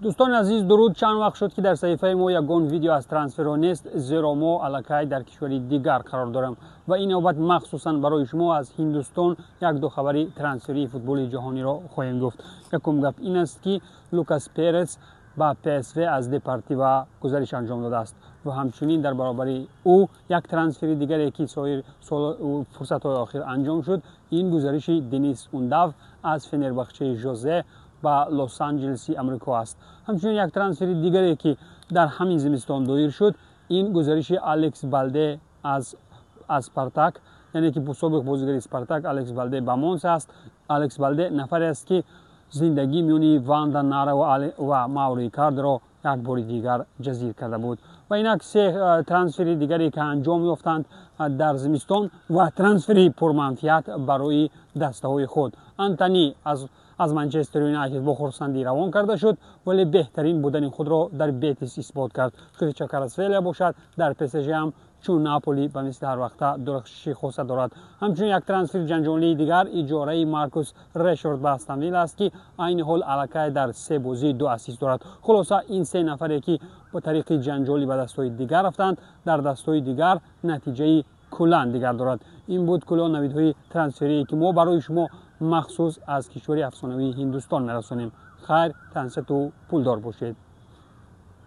Дӯстони азиз, дуруд. Чанд вақт шуд, ки дар саҳифаи мо ягон видео аз трансферҳо нест, зеро мо аллакай дар кишвари дигар қарор дорем ва ин навбат махсусан барои шумо аз Ҳиндустон як-ду хабари трансферии футболи ҷаҳониро хоҳем гуфт. Якум гап ин аст, ки Лукас Перес ба ПСВ аз Депортива гузариш анҷом додааст ва ҳамчунин дар баробари ӯ як трансфери дигаре, ки соир фурсатҳои охир анҷом шуд, ин гузариши Денис Ундав аз Фенербахчаи Жозе ба Лос-Анҷелеси Амрико аст. Ҳамчунин як трансфери дигаре, ки дар ҳамин зимистон доир шуд, ин гузариши Алекс Балде аз Спартак, яъне ки собиқ бозигари Спартак Алекс Балде ба Монса аст. Алекс Балде нафаре аст, ки зиндагӣ миёни Ванда Нара ва Мауро Икардиро як бори дигар ҷазир карда буд. Ва инак се трансфери дигаре, ки анҷом ёфтанд дар зимистон ва трансфери пурманфиат барои дастаҳои худ. Антони аз Манчестер Юнайтед бо хурсандӣ равон карда шуд, вале беҳтарин будани худро дар Бетис исбот кард. Хвича Кварацхелия бошад, дар ПСЖ ҳам чун Наполи ба мисли ҳар вақта дурахшиши хоса дорад. Ҳамчунин як трансфери ҷанҷолии дигар иҷораи Маркус Решфорд ба Астон Вилла аст, ки айни ҳол аллакай дар се бозӣ ду ассист дорад. Хулоса, ин се нафаре, ки ба тариқи ҷанҷолӣ ба дастҳои дигар рафтанд, дар дастҳои дигар натиҷаи куллан дигар дорад. Ин буд куллан навидҳои трансферие, ки мо барои шумо махсус аз кишвари афсонавии Ҳиндустон мерасонем. Хайр, тансиҳату пулдор бошед.